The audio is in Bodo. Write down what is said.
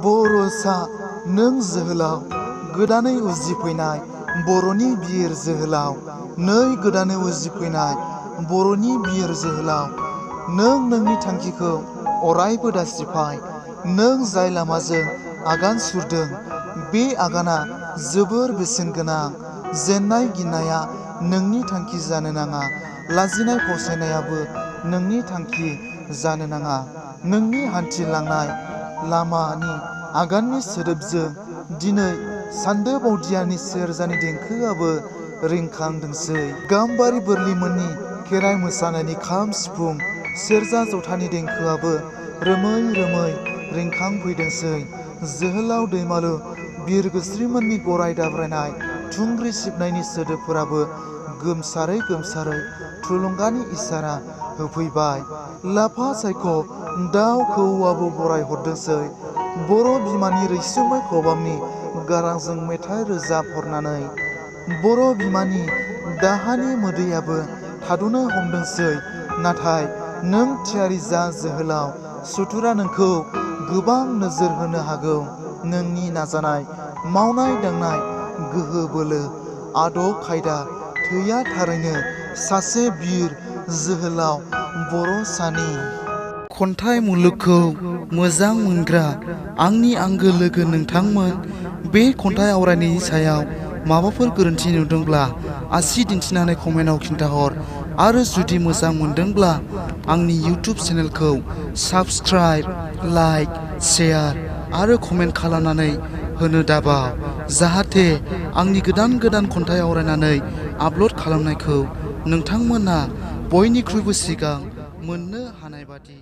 बर'सा नों जोहोलाव गोदानै उजिफैनाय बर'नि बिर जोहोलाव नै गोदानै उजिफैनाय बर'नि बिर जोहोलाव नों नोंनि थांखिखौ अरायबो दासिफाय नों जाय लामाजों आगान सुरदों बे आगाना जोबोर बेसेन गोनां जेननाय गिनाया नोंनि थांखि जानो नाङा लाजिनाय फावसायनायाबो नोंनि थांखि जानो नाङा नोंनि हान्थिलांनाय लामानि आगाननि सोदोबजों दिनै सान्दो बावदियानि सेरजानि देंखोआबो रिंखांदोंसै गाम्बारि बोरलिमोननि खेराइ मोसानायनि खाम सिफुं सेरजा जथानि देंखोआबो रोमै रोमै रिंखांफैदोंसै जोहोलाव दैमालु बिरगोस्रिमोननि गराय दाब्रायनाय थुंग्रि सिबनायनि सोदोबफोराबो गोमसारै थुलुंगानि इसारा होफैबाय लाफा सायख' दाउ खौवौआबो बराय हरदोंसै बर' बिमानि रैसुमै खबामनि गारांजों मेथाइ रोजाब हरनानै बर' बिमानि दाहानि मोदैयाबो थाद'नो हमदोंसै नाथाय नों थियारि जा जोहोलाव सुथुरा नोंखौ गोबां नोजोर होनो हागौ नोंनि नाजानाय मावनाय दांनाय गोहो बोलो आदब खायदा थैया थारैनो सासे बिर जोहोलाव बर'सानि खन्थाइ मुलुगखौ मोजां मोनग्रा आंनि आंगो लोगो नोंथांमोन बे खन्थाइ आवरायनायनि सायाव माबाफोर गोरोन्थि नुदोंब्ला आसि दिन्थिनानै कमेन्टआव खिन्थाहर आरो जुदि मोजां मोनदोंब्ला आंनि इउटिउब चेनेलखौ साबस्क्राइब लाइक शेयार आरो कमेन्ट खालामनानै होनो दाबाव जाहाथे आंनि गोदान खन्थाइ आवरायनानै आपल'ड खालामनायखौ नोंथांमोना बयनिख्रुइबो सिगां मोननो हानाय बादि।